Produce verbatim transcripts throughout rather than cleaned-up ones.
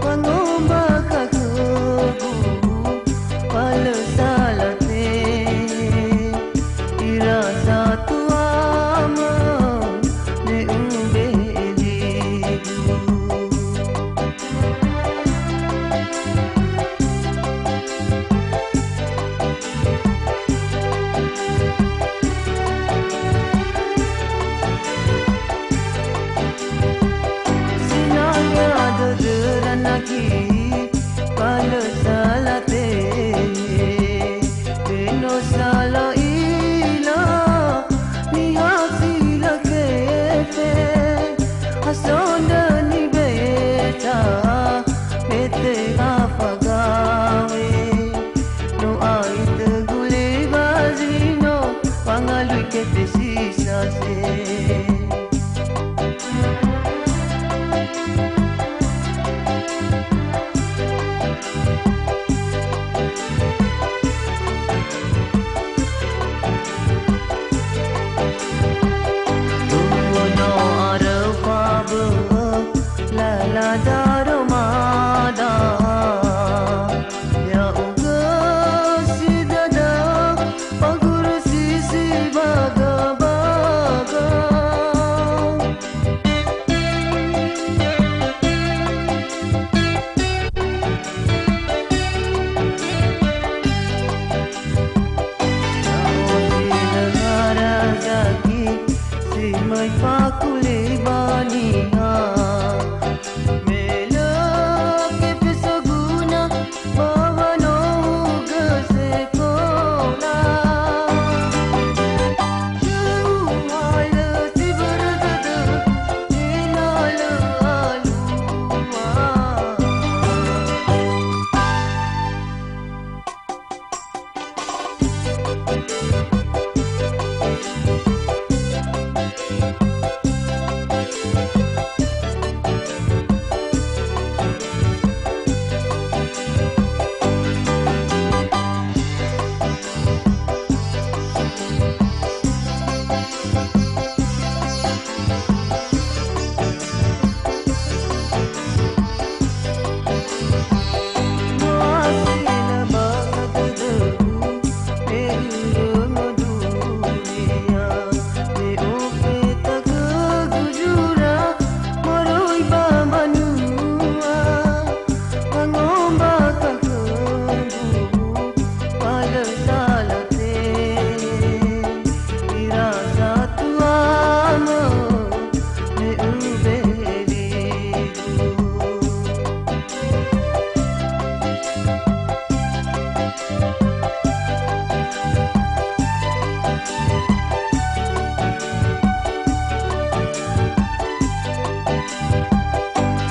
Wangombakha'ö khögu, wa lö sala te, ira satuamö, me ube'e ligu. Sinangea dödöra nagi, wa lö sala te, me no sa la'ila niha si lö kefe, ha so ndröni beta, me tenga fagawe. No ai tögu le wazino, wangalui kefe si sase. Tuno aröu fabö'ö, lala daromada. Ya'ugö si dödö, ba guru si sibaga-baga. Ya'o si lö harazaki, si möi fakuli ba niha. Me lö kefe soguna, ba wanohugö sekola. Lö uhalö si börö dödö, ena'ö lö alua.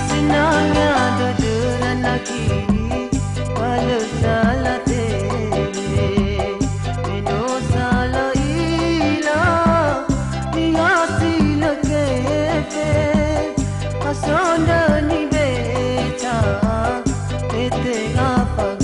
Sinangea dödöra nagi, wa lö sala te, me no sa la'ila niha si lö kefe, ha so ndröni beta, me tenga fagawe.